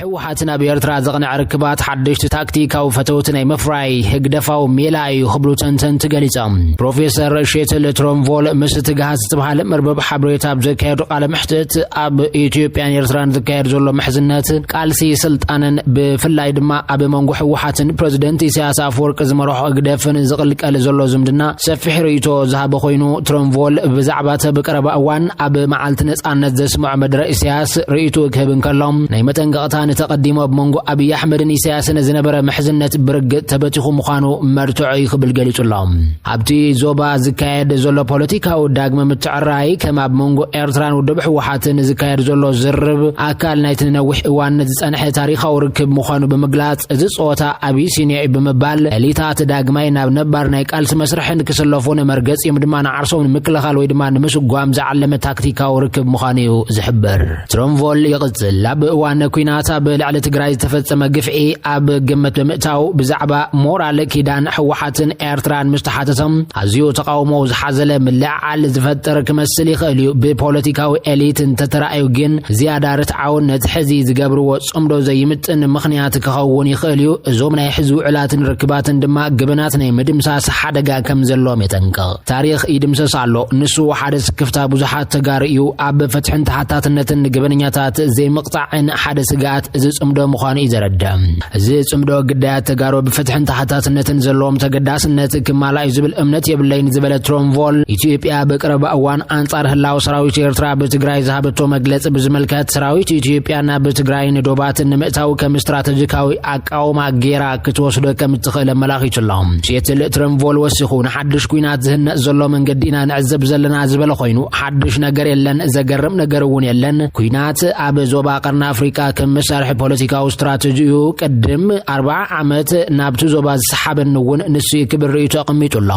ህወሓት ናብ ኤርትራ ዘቕንዐ ርክባት ሓደሽቲ ታክቲካዊ ፈተውቲ ናይ ምፍራይ ህግደፋዊ ሜላ እዩ ክብሉ ተንተንቲ ገሊጾም። ፕሮፌሰር ሼትል ትሮንቮል ምስ ትግሃት ዝተባህለ መርበብ ሓበሬታ ኣብ ዘካየዱ ቃለ መሕትት፣ ኣብ ኢትዮጵያን ኤርትራን ዝካየድ ዘሎ ምሕዝነት ቃልሲ ስልጣንን ብፍላይ ድማ ኣብ መንጎ ህወሓትን ፕረዚደንት ኢሳያስ ኣፈወርቂ ዝመርሖ ህግደፍን ዝቕልቀል ዘሎ ዝምድና ሰፊሕ ርእይቶ ዝሃበ ኮይኑ፣ ትሮንቮል ብዛዕባ እቲ ብቀረባ እዋን ኣብ መዓልቲ ነጻነት ዘስምዖ መደረ ኢሳያስ ርእይትኡ ክህብ እንከሎ፣ ናይ መጠንቀቕታ ንተቐዲሙ ኣብ መንጎ ኣብይ ኣሕመድን ኢሳያስን ዝነበረ ምሕዝነት ብርግጽ ተበቲኹ ምዃኑ መርትዖ እዩ ክብል ገሊጹ ኣሎ። ኣብቲ ዞባ ዝካየድ ዘሎ ፖለቲካዊ ዳግመ ምትዕራይ ከም ኣብ መንጎ ኤርትራን ውድብ ህወሓትን ዝካየድ ዘሎ ዝርርብ ኣካል ናይቲ ንነዊሕ እዋን ዝጸንሐ ታሪኻዊ ርክብ ምዃኑ ብምግላጽ፣ እዚ ጸወታ ኣቢሲንያ እዩ ብምባል፣ ኤሊታት ዳግማይ ናብ ነባር ናይ ቃልሲ መስርሕን ክስለፉን መርገጺኦም ድማ ንዓርሶም ንምክልኻል ወይ ድማ ንምስጓም ዝዓለመ ታክቲካዊ ርክብ ምዃኑ እዩ ዝሕበር። ትሮንቮል ይቕጽል። ኣብ እዋን ኲናት ኣብ ልዕሊ ትግራይ ዝተፈጸመ ግፍዒ ኣብ ግምት ብምእታው፣ ብዛዕባ ሞራል ኪዳን ህወሓትን ኤርትራን ምስ ተሓተቶም፣ ኣዝዩ ተቓውሞ ዝሓዘለ ምልዕዓል ዝፈጥር ክመስል ይኽእል እዩ። ብፖለቲካዊ ኤሊት እንተተራእዩ ግን፣ ዝያዳ ርትዓውን ነቲ ሕዚ ዝገብርዎ ጽምዶ ዘይምጥን ምኽንያት ክኸውን ይኽእል እዩ። እዞም ናይ ሕዚ ውዕላትን ርክባትን ድማ ግብናት ናይ ምድምሳስ ሓደጋ ከም ዘለዎም የጠንቅቕ። ታሪኽ ይድምሰስ ኣሎ። ንሱ ሓደ ስክፍታ ብዙሓት ተጋሩ እዩ። ኣብ ፍትሕን ተሓታትነትን ንገበነኛታት ዘይምቕጻዕን ሓደ ስግኣት እዚ ጽምዶ ምዃኑ እዩ ዘረድእ። እዚ ጽምዶ ግዳያት ተጋሩ ብፍትሕን ተሓታትነትን ዘለዎም ተገዳስነት ክማላእ እዩ ዝብል እምነት የብለይን ዝበለ ትሮንቮል፣ ኢትዮጵያ ብቀረባ እዋን ኣንጻር ህላወ ሰራዊት ኤርትራ ብትግራይ ዝሃበቶ መግለጺ ብዝምልከት፣ ሰራዊት ኢትዮጵያ ናብ ትግራይን ዶባትን ንምእታው ከም ስትራተጂካዊ ኣቃውማ ጌራ ክትወስዶ ከም እትኽእል ኣመላኺቱ ኣሎ። ሴትል ትረንቮል ወሲኹ፣ ንሓድሽ ኲናት ዝህነጽ ዘሎ መንገዲ ኢና ንዕዘብ ዘለና ዝበለ ኮይኑ፣ ሓድሽ ነገር የለን፣ ዘገርም ነገር እውን የለን። ኲናት ኣብ ዞባ ቀርኒ ኣፍሪቃ ከም መሳርሒ ፖለቲካዊ ስትራተጂ እዩ። ቅድም ኣርብዓ ዓመት ናብቲ ዞባ ዝሰሓበኒ እውን ንሱ እዩ ክብል ርእይቶ ኣቐሚጡ ኣሎ።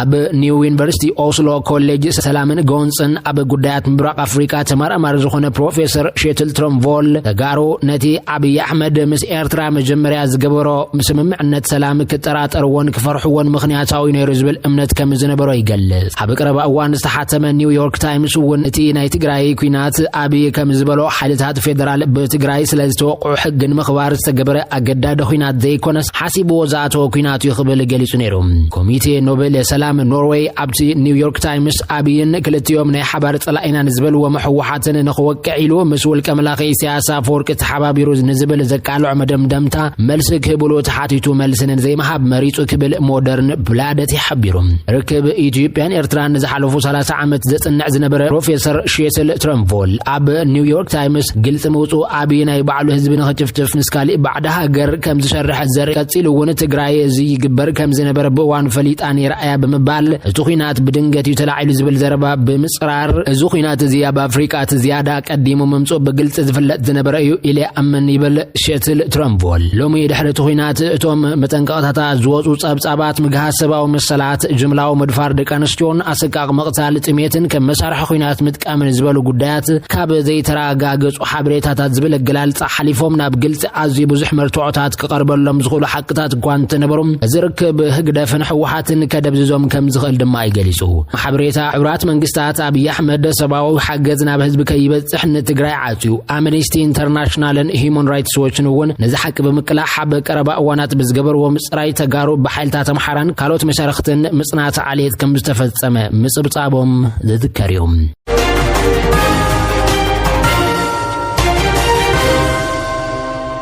ኣብ ኒው ዩኒቨርሲቲ ኦስሎ ኮሌጅ ሰላምን ጎንፅን ኣብ ጉዳያት ምብራቕ ኣፍሪቃ ተመራማሪ ዝኾነ ፕሮፌሰር ሼትል ትሮምቮል፣ ተጋሩ ነቲ ኣብይ ኣሕመድ ምስ ኤርትራ መጀመርያ ዝገበሮ ስምምዕነት ሰላም ክጠራጠርዎን ክፈርሕዎን ምኽንያታዊ ነይሩ ዝብል እምነት ከም ዝነበሮ ይገልጽ። ኣብ ቀረባ እዋን ዝተሓተመ ኒውዮርክ ታይምስ እውን፣ እቲ ናይ ትግራይ ኲናት ኣብይ ከም ዝበሎ ሓይልታት ፌደራል ብትግራይ ስለ ዝተወቅዑ ሕጊ ንምኽባር ዝተገበረ ኣገዳዲ ኲናት ዘይኮነስ፣ ሓሲብዎ ዝኣተወ ኲናት እዩ ክብል ገሊጹ ነይሩ። ኮሚቴ ኖቤል ሰላም ኖርዌይ ኣብቲ ኒውዮርክ ታይምስ፣ ኣብይን ክልቲኦም ናይ ሓባር ጸላኢና ንዝበልዎም ህወሓትን ንኽወቅዕ ኢሉ ምስ ውልቀ መላኺ ኢሳያስ ኣፈወርቂ ተሓባቢሩ ንዝብል ዘቃልዖ መደምደምታ መልሲ ክህብሉ ተሓቲቱ፣ መልሲ ንዘይምሃብ መሪጹ ክብል ሞደርን ብላደት ሓቢሩ። ርክብ ኢትዮጵያን ኤርትራን ንዝሓለፉ ሰላሳ ዓመት ዘጽንዕ ዝነበረ ፕሮፌሰር ሼትል ትረምቮል ኣብ ኒውዮርክ ታይምስ ግልጺ ምውጽኡ፣ ኣብይ ናይ ባዕሉ ህዝቢ ንኽጭፍጭፍ ምስ ካሊእ ባዕዲ ሃገር ከም ዝሰርሕ ዘርኢ፣ ቀጺሉ እውን ትግራይ እዚ ይግበር ከም ዝነበረ ብእዋኑ ፈሊጣ ነይራ እያ ብምባል፣ እቲ ኲናት ብድንገት እዩ ተላዒሉ ዝብል ዘረባ ብምጽራር፣ እዚ ኲናት እዚ ኣብ ኣፍሪቃ እቲ ዝያዳ ቀዲሙ ምምጽኡ ብግልጺ ዝፍለጥ ዝነበረ እዩ ኢለ ይኣምን ይብል ሼትል ትረምቮል። ሎሚ ድሕሪ እቲ ኲናት እቶም መጠንቀቕታታት ዝወጹ ጸብጻባት፣ ምግሃስ ሰብኣዊ መሰላት፣ ጅምላዊ ምድፋር ደቂ ኣንስትዮን ኣሰቃቂ ምቕታል፣ ጥሜትን ከም መሳርሒ ኲናት ምጥቃምን ዝበሉ ጉዳያት ካብ ዘይተረጋገጹ ሓበሬታታት ዝብል ኣገላልጻ ሓሊፎም ናብ ግልጺ ኣዝዩ ብዙሕ መርትዖታት ክቐርበሎም ዝኽእሉ ሓቅታት እኳ እንተነበሩ፣ እዚ ርክብ ህግደፍን ህወሓትን ከደብዝዞም ከም ዝኽእል ድማ እዩ ገሊጹ። ሓበሬታ ሕቡራት መንግስታት፣ ኣብይ ኣሕመድ ሰብኣዊ ሓገዝ ናብ ህዝቢ ከይበጽሕ ንትግራይ ዓጽዩ። ኣምነስቲ ኢንተርናሽናልን ሂዩማን ራይትስ ዎችን እውን ነዚ ሓቂ ብምቅላሕ፣ ኣብ ቀረባ እዋናት ብዝገበርዎ ምጽራይ፣ ተጋሩ ብሓይልታት ኣምሓራን ካልኦት መሻርኽትን ምጽናት ዓሌት ከም ዝተፈጸመ ምጽብጻቦም ዝዝከር እዩ።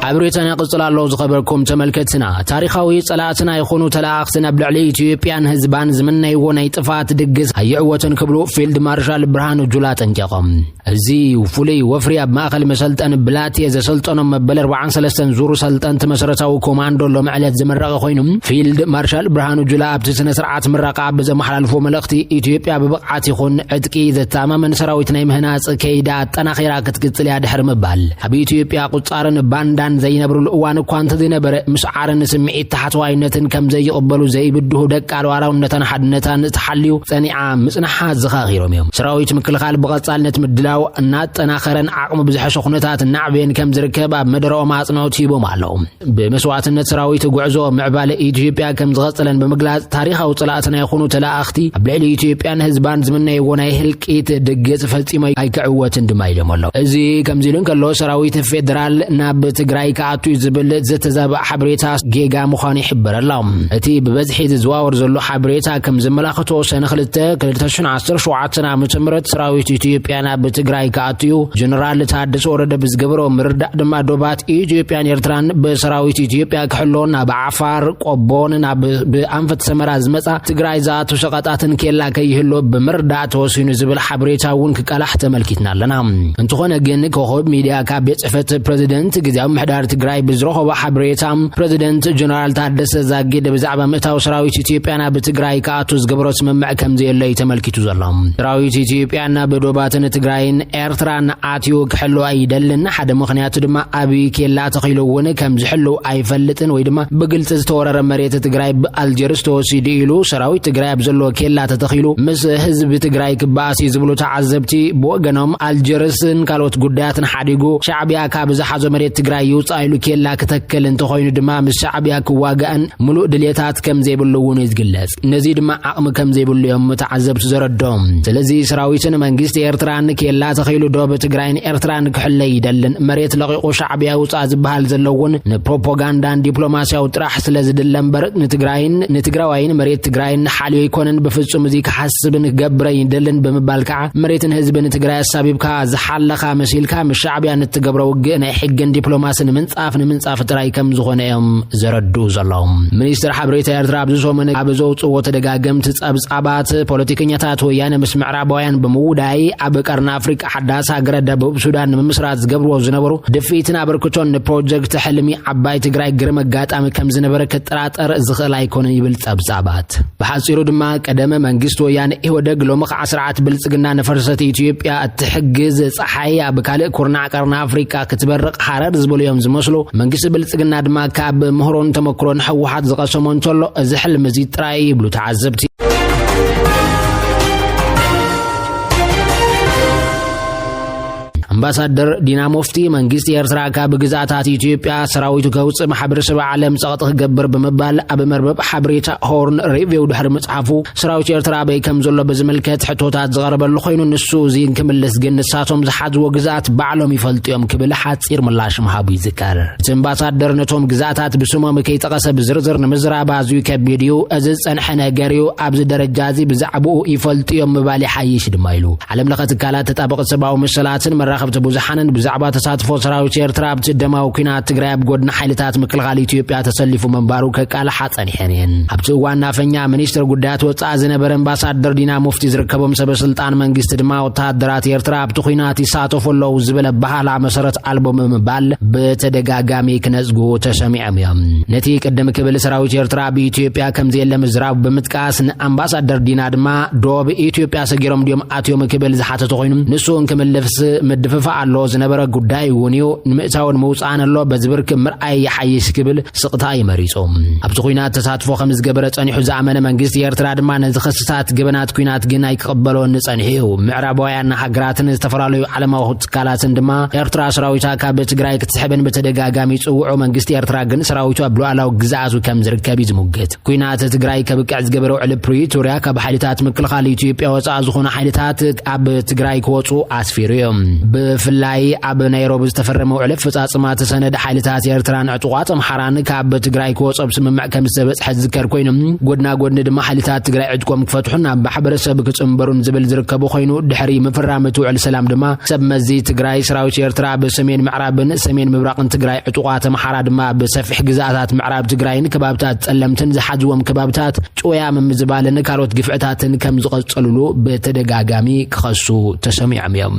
ኣብ ብሪጣንያ ቅጽል ኣሎ ዝኸበርኩም ተመልከትና፣ ታሪኻዊ ጸላእትና ይኹኑ ተላእኽትን ኣብ ልዕሊ ኢትዮጵያን ህዝባን ዝምነይዎ ናይ ጥፋት ድግስ ኣይዕወትን ክብሉ ፊልድ ማርሻል ብርሃኑ ጁላ ኣጠንቂቖም። እዚ ፍሉይ ወፍሪ ኣብ ማእከል መሰልጠኒ ብላቴ ዘሰልጠኖም መበል ኣርባዓን ሰለስተን ዙር ሰልጠንቲ መሰረታዊ ኮማንዶ ሎሚ ዕለት ዝምረቐ ኮይኑ፣ ፊልድ ማርሻል ብርሃኑ ጁላ ኣብቲ ስነ ስርዓት ምረቓ ብዘመሓላልፎ መልእኽቲ፣ ኢትዮጵያ ብብቕዓት ይኹን ዕጥቂ ዘተኣማመን ሰራዊት ናይ ምህናጽ ከይዳ ኣጠናኺራ ክትቅጽል እያ ድሕሪ ምባል፣ ኣብ ኢትዮጵያ ቁጻርን ባንዳን ዘይነብርሉ እዋን እኳ እንተዘይነበረ፣ ምስዓርን ስምዒት ታሕተዋይነትን ከም ዘይቕበሉ ዘይብድሁ ደቂ ሉዓላውነታን ሓድነታን ተሓልዩ ጸኒዓ ምጽንሓ ዘኻኺሮም እዮም። ሰራዊት ምክልኻል ብቐጻልነት ምድላው እናጠናኸረን ዓቕሙ ብዝሐሸ ኩነታት እናዕበየን ከም ዝርከብ ኣብ መደረኦም ኣጽንኦት ሂቦም ኣለዉ። ብመስዋዕትነት ሰራዊት ጉዕዞ ምዕባለ ኢትዮጵያ ከም ዝቐጸለን ብምግላጽ፣ ታሪኻዊ ጸላእትና ይኹኑ ተላኣኽቲ ኣብ ልዕሊ ኢትዮጵያን ህዝባን ዝምነይዎ ናይ ህልቂት ድግስ ፈጺሞ ኣይክዕወትን ድማ ኢሎም ኣለዉ። እዚ ከምዚ ኢሉ እንከሎ፣ ሰራዊት ፌደራል ናብ ትግራይ ክኣቱ እዩ ዝብል ዝተዛብእ ሓበሬታ ጌጋ ምዃኑ ይሕበር ኣሎ። እቲ ብበዝሒ ዝዘዋወር ዘሎ ሓበሬታ ከም ዘመላኽቶ፣ ሰነ ክልተ ክልተ ሽሕን ዓሰርተ ሸውዓተን ዓመተ ምህረት ሰራዊት ኢትዮጵያ ናብ ትግራይ ክኣቱ እዩ። ጀነራል ታደሰ ወረደ ብዝገበሮ ምርዳእ ድማ፣ ዶባት ኢትዮጵያን ኤርትራን ብሰራዊት ኢትዮጵያ ክሕሎ፣ ናብ ዓፋር ቆቦን ናብ ብኣንፈት ሰመራ ዝመጻ ትግራይ ዝኣቱ ሸቐጣትን ኬላ ከይህሎ ብምርዳእ ተወሲኑ ዝብል ሓበሬታ እውን ክቃላሕ ተመልኪትና ኣለና። እንተኾነ ግን፣ ኮኸብ ሚድያ ካብ ቤት ጽሕፈት ፕሬዚደንት ግዝያዊ ምሕዳር ትግራይ ብዝረኸቦ ሓበሬታ፣ ፕሬዚደንት ጀነራል ታደሰ ዛጊድ ብዛዕባ ምእታው ሰራዊት ኢትዮጵያ ናብ ትግራይ ክኣቱ ዝገበሮ ስምምዕ ከም ዘየሎ እዩ ተመልኪቱ ዘሎ። ሰራዊት ኢትዮጵያ ናብ ዶባትን ትግራይን ኤርትራን ኣትዩ ክሕሉ ኣይደልን። ሓደ ምኽንያቱ ድማ፣ ኣብይ ኬላ ተኺሉ እውን ከም ዝሕሉ ኣይፈልጥን፣ ወይ ድማ ብግልጺ ዝተወረረ መሬት ትግራይ ብኣልጀርስ ተወሲዱ ኢሉ፣ ሰራዊት ትግራይ ኣብ ዘለዎ ኬላ ተተኺሉ ምስ ህዝቢ ትግራይ ክበኣስ እዩ ዝብሉ ተዓዘብቲ፣ ብወገኖም፣ ኣልጀርስን ካልኦት ጉዳያትን ሓዲጉ፣ ሻዕቢያ ካብ ዝሓዞ መሬት ትግራይ ይውጻእ ኢሉ ኬላ ክተክል እንተኾይኑ ድማ፣ ምስ ሻዕቢያ ክዋጋእን ምሉእ ድልየታት ከም ዘይብሉ እውን እዩ ዝግለጽ። ነዚ ድማ ዓቕሚ ከም ዘይብሉ እዮም ተዓዘብቲ ዘረድኦም። ስለዚ፣ ሰራዊትን መንግስቲ ኤርትራን ኬላ ተኺሉ ዶብ ትግራይን ኤርትራን ክሕለ ይደልን፣ መሬት ለቒቑ ሻዕቢያ ውጻእ ዝበሃል ዘሎ እውን ንፕሮፓጋንዳን ዲፕሎማሲያዊ ጥራሕ ስለ ዝድለ እምበር፣ ንትግራይን ንትግራዋይን መሬት ትግራይን ሓልዮ ኣይኮነን። ብፍጹም እዚ ክሓስብን ክገብር ኣይደልን ብምባል ከዓ፣ መሬትን ህዝብን ትግራይ ኣሳቢብካ ዝሓለኻ መሲልካ ምስ ሻዕቢያ ንትገብሮ ውግእ ናይ ሕግን ዲፕሎማስን ምንጻፍ ንምንጻፍ ጥራይ ከም ዝኾነ እዮም ዘረድኡ ዘለዉ። ሚኒስትር ሓበሬታ ኤርትራ ኣብዚ ሰሙን ኣብ ዘውፅዎ ተደጋገምቲ ጸብጻባት፣ ፖለቲከኛታት ወያነ ምስ ምዕራባውያን ብምውዳይ ኣብ ቀርኒ ኣፍሪቃ ሓዳስ ሃገረ ደቡብ ሱዳን ንምምስራት ዝገብርዎ ዝነበሩ ድፍኢትን ኣበርክቶን ንፕሮጀክት ሕልሚ ዓባይ ትግራይ ግርም ኣጋጣሚ ከም ዝነበረ ክጠራጠር ዝኽእል ኣይኮነን ይብል ጸብጻባት። ብሓጺሩ ድማ፣ ቀደመ መንግስቲ ወያነ ኢህወደግ፣ ሎሚ ከዓ ስርዓት ብልጽግና ንፈርሰት ኢትዮጵያ እትሕግዝ ጸሓይ ኣብ ካልእ ኩርናዕ ቀርኒ ኣፍሪቃ ክትበርቕ ሃረር ዝበሉ እዮም ዝመስሉ። መንግስቲ ብልጽግና ድማ ካብ ምህሮን ተመክሮን ህወሓት ዝቐሰሞ እንተሎ፣ እዚ ሕልሚ እዚ ጥራይ ይብሉ ተዓዘብቲ። ኣምባሳደር ዲና ሙፍቲ፣ መንግስቲ ኤርትራ ካብ ግዝኣታት ኢትዮጵያ ሰራዊቱ ከውፅእ ማሕበረሰብ ዓለም ጸቕጢ ክገብር ብምባል ኣብ መርበብ ሓበሬታ ሆርን ሪቪው ድሕሪ ምጽሓፉ፣ ሰራዊት ኤርትራ ኣበይ ከም ዘሎ ብዝምልከት ሕቶታት ዝቐረበሉ ኮይኑ፣ ንሱ እዚ ክምልስ ግን ንሳቶም ዝሓዝዎ ግዝኣት ባዕሎም ይፈልጡ እዮም ክብል ሓጺር ምላሽ ምሃቡ ይዝከር። እቲ ኣምባሳደር ነቶም ግዝኣታት ብስሞም ከይጠቐሰ ብዝርዝር ንምዝራብ ኣዝዩ ከቢድ እዩ። እዚ ዝጸንሐ ነገር እዩ። ኣብዚ ደረጃ እዚ ብዛዕባኡ ይፈልጡ እዮም ምባል ይሓይሽ ድማ ኢሉ። ዓለም ለኸ ትካላት ተጣበቕቲ ሰብኣዊ መሰላትን መራኸብቲ ብዙሓንን ብዛዕባ ተሳትፎ ሰራዊት ኤርትራ ኣብቲ ደማዊ ኲናት ትግራይ ኣብ ጎድኒ ሓይልታት ምክልኻል ኢትዮጵያ ተሰሊፉ ምንባሩ ከቃልሓ ጸኒሐን እየን። ኣብቲ እዋን ናፈኛ ሚኒስትር ጉዳያት ወጻኢ ዝነበረ ኣምባሳደር ዲና ሙፍቲ ዝርከቦም ሰበ ስልጣን መንግስቲ ድማ፣ ወተሃደራት ኤርትራ ኣብቲ ኲናት ይሳተፉ ኣለዉ ዝብል ኣበሃህላ መሰረት ኣልቦ ብምባል ብተደጋጋሚ ክነጽጉ ተሰሚዖም እዮም። ነቲ ቅድም ክብል ሰራዊት ኤርትራ ኣብ ኢትዮጵያ ከም ዘየለ ምዝራቡ ብምጥቃስ፣ ንኣምባሳደር ዲና ድማ፣ ዶብ ኢትዮጵያ ሰጊሮም ድዮም ኣትዮም ክብል ዝሓተተ ኮይኑ፣ ንሱ እንክምልስ ምድፍፋእ ኣሎ፣ ዝነበረ ጉዳይ እውን እዩ፣ ንምእታውን ምውጻእን ኣሎ፣ በዚ ብርክ ምርኣይ ይሓይሽ ክብል ስቕታ እዩ መሪጹ። ኣብቲ ኲናት ተሳትፎ ከም ዝገበረ ጸኒሑ ዝኣመነ መንግስቲ ኤርትራ ድማ፣ ነዚ ክስታት ገበናት ኲናት ግን ኣይክቕበሎን ጸኒሑ እዩ። ምዕራባውያን ሃገራትን ዝተፈላለዩ ዓለማዊ ትካላትን ድማ፣ ኤርትራ ሰራዊታ ካብ ትግራይ ክትስሕብን ብተደጋጋሚ ይጽውዑ። መንግስቲ ኤርትራ ግን፣ ሰራዊቱ ኣብ ሉዓላዊ ግዝኣቱ ከም ዝርከብ እዩ ዝሙግት። ኲናት ትግራይ ከብቅዕ ዝገበረ ውዕሊ ፕሪቶርያ፣ ካብ ሓይልታት ምክልኻል ኢትዮጵያ ወጻኢ ዝኾኑ ሓይልታት ኣብ ትግራይ ክወጹ ኣስፊሩ እዩ። ብፍላይ ኣብ ናይሮቢ ዝተፈረመ ውዕሊ ኣፈጻጽማ እቲ ሰነድ፣ ሓይልታት ኤርትራን ዕጡቓት ኣምሓራን ካብ ትግራይ ክወጹ ኣብ ስምምዕ ከም ዝተበጽሐ ዝዝከር ኮይኑ፣ ጎድና ጎድኒ ድማ ሓይልታት ትግራይ ዕጥቆም ክፈትሑን ናብ ማሕበረሰብ ክጽንበሩን ዝብል ዝርከቡ ኮይኑ፣ ድሕሪ ምፍራም እቲ ውዕል ሰላም ድማ፣ ሰብ መዚ ትግራይ፣ ሰራዊት ኤርትራ ኣብ ሰሜን ምዕራብን ሰሜን ምብራቕን ትግራይ ዕጡቓት ኣምሓራ ድማ ኣብ ሰፊሕ ግዝኣታት ምዕራብ ትግራይን ከባብታት ጸለምትን ዝሓዝዎም ከባብታት ጭውያ ምምዝባልን ካልኦት ግፍዕታትን ከም ዝቐጸሉሉ ብተደጋጋሚ ክኸሱ ተሰሚዖም እዮም።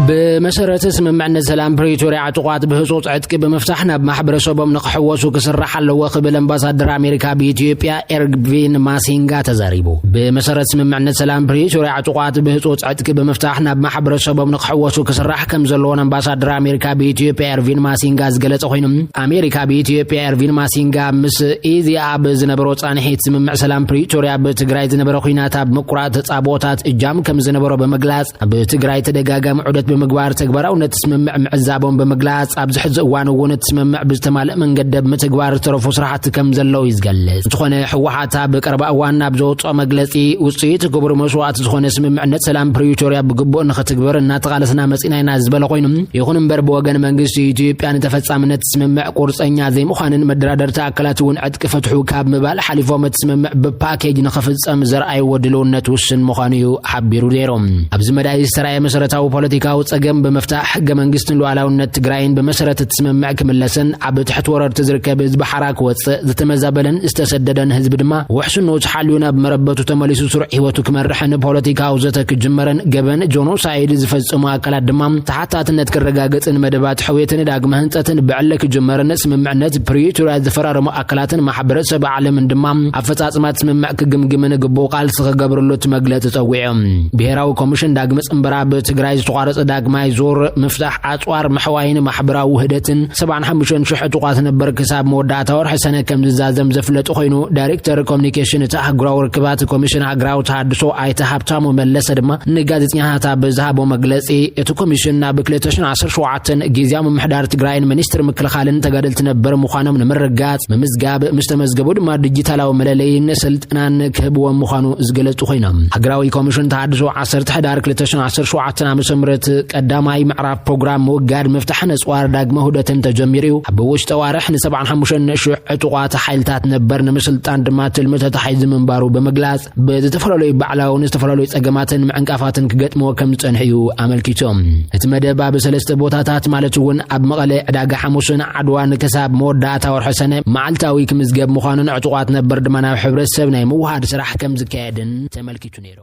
ብመሰረት ስምምዕነት ሰላም ፕሪቶርያ፣ ዕጡቓት ብህጹጽ ዕጥቂ ብምፍታሕ ናብ ማሕበረሰቦም ንኽሕወሱ ክስራሕ ኣለዎ ክብል ኣምባሳደር ኣሜሪካ ብኢትዮጵያ ኤርቪን ማሲንጋ ተዛሪቡ። ብመሰረት ስምምዕነት ሰላም ፕሪቶርያ፣ ዕጡቓት ብህጹጽ ዕጥቂ ብምፍታሕ ናብ ማሕበረሰቦም ንኽሕወሱ ክስራሕ ከም ዘለዎን ኣምባሳደር ኣሜሪካ ብኢትዮጵያ ኤርቪን ማሲንጋ ዝገለጸ ኮይኑ፣ ኣሜሪካ ብኢትዮጵያ ኤርቪን ማሲንጋ ምስ ኢዜኣ ብዝነበሮ ጻንሒት፣ ስምምዕ ሰላም ፕሪቶርያ ብትግራይ ዝነበረ ኲናት ኣብ ምቁራጽ ተጻብኦታት እጃም ከም ዝነበሮ ብምግላጽ፣ ኣብ ትግራይ ተደጋጋሚ ዑደት ብምግባር ተግባራውነት ስምምዕ ምዕዛቦም ብምግላጽ፣ ኣብዚ ሕዚ እዋን እውን እቲ ስምምዕ ብዝተማልእ መንገዲ ኣብ ምትግባር ዝተረፉ ስራሕቲ ከም ዘለዉ እዩ ዝገልጽ። እንተኾነ፣ ህወሓት ኣብ ቀረባ እዋን ኣብ ዘውፅኦ መግለጺ፣ ውፅኢት ክቡር መስዋእቲ ዝኾነ ስምምዕነት ሰላም ፕሪቶርያ ብግቡእ ንኽትግበር እናተቓለስና መፂና ኢና ዝበለ ኮይኑ፣ ይኹን እምበር ብወገን መንግስቲ ኢትዮጵያ ንተፈጻምነት ስምምዕ ቁርፀኛ ዘይምዃንን መደራደርቲ ኣካላት እውን ዕጥቂ ፍትሑ ካብ ምባል ሓሊፎም እቲ ስምምዕ ብፓኬጅ ንኽፍጸም ዘርኣይዎ ድልውነት ውስን ምዃኑ እዩ ሓቢሩ ነይሩ። ኣብዚ መዳይ ዝተራእየ መሰረታዊ ፖለቲካዊ ጸገም ብምፍታሕ፣ ሕገ መንግስትን ሉዓላውነት ትግራይን ብመሰረት እቲ ስምምዕ ክምለስን ኣብ ትሕቲ ወረርቲ ዝርከብ ህዝቢ ሓራ ክወጽእ፣ ዝተመዛበለን ዝተሰደደን ህዝቢ ድማ ውሕስንኡ ተሓልዩ ናብ መረበቱ ተመሊሱ ስሩዕ ህይወቱ ክመርሕን ፖለቲካዊ ዘተ ክጅመርን፣ ገበን ጆኖሳይድ ዝፈጸሙ ኣካላት ድማ ተሓታትነት ክረጋገጽን መደባት ሕውየትን ዳግመ ህንጸትን ብዕለ ክጅመርን ስምምዕነት ፕሪቶርያ ዝፈራረሙ ኣካላትን ማሕበረሰብ ዓለምን ድማ ኣፈጻጽማ እቲ ስምምዕ ክግምግምን ግቡእ ቃልሲ ክገብርሉ እቲ መግለጺ ጸዊዑ። ብሄራዊ ኮሚሽን ዳግመ ጽንበራ፣ ብትግራይ ዝተቋረጸ ዳግማይ ዙር ምፍታሕ ኣጽዋር ምሕዋይን ማሕበራዊ ውህደትን ሰብዓን ሓሙሽተን ሽሕ ዕጡቓት ነበር ክሳብ መወዳእታ ወርሒ ሰነ ከም ዝዛዘም ዘፍለጠ ኮይኑ፣ ዳይሬክተር ኮሚኒኬሽን እቲ ኣህጉራዊ ርክባት ኮሚሽን ሃገራዊ ተሃድሶ ኣይተ ሃብታሙ መለሰ ድማ ንጋዜጠኛታት ኣብ ዝሃቦ መግለጺ፣ እቲ ኮሚሽን ናብ ክልተ ሽሕን ዓሰርተ ሸውዓተን ግዝያዊ ምምሕዳር ትግራይን ሚኒስትር ምክልኻልን ተጋደልቲ ነበር ምዃኖም ንምርጋጽ፣ ምምዝጋብ፣ ምስ ተመዝገቡ ድማ ዲጂታላዊ መለለይን ስልጠናን ክህብዎም ምዃኑ ዝገለጹ ኮይኖም፣ ሃገራዊ ኮሚሽን ተሃድሶ ዓሰርተ ሕዳር ክልተ ሽሕን ዓሰርተ ሸውዓተን ዓመተ ምህረት ቀዳማይ ምዕራፍ ፕሮግራም ምውጋድ ምፍታሕን ኣጽዋር ዳግመ ውህደትን ተጀሚሩ እዩ። ኣብ ውሽጢ ኣዋርሕ ንሰብዓን ሓሙሽተን ሽሕ ዕጡቓት ሓይልታት ነበር ንምስልጣን ድማ ትልሚ ተታሒዙ ምንባሩ ብምግላጽ፣ ብዝተፈላለዩ ባዕላውን ዝተፈላለዩ ጸገማትን ምዕንቃፋትን ክገጥምዎ ከም ዝጸንሑ እዩ ኣመልኪቶም። እቲ መደብ ኣብ ሰለስተ ቦታታት፣ ማለት እውን ኣብ መቐለ፣ ዕዳጋ ሓሙስን ዓድዋን ክሳብ መወዳእታ ወርሒ ሰነ መዓልታዊ ክምዝገብ ምዃኑን ዕጡቓት ነበር ድማ ናብ ሕብረተሰብ ናይ ምውሃድ ስራሕ ከም ዝካየድን ተመልኪቱ ነይሩ።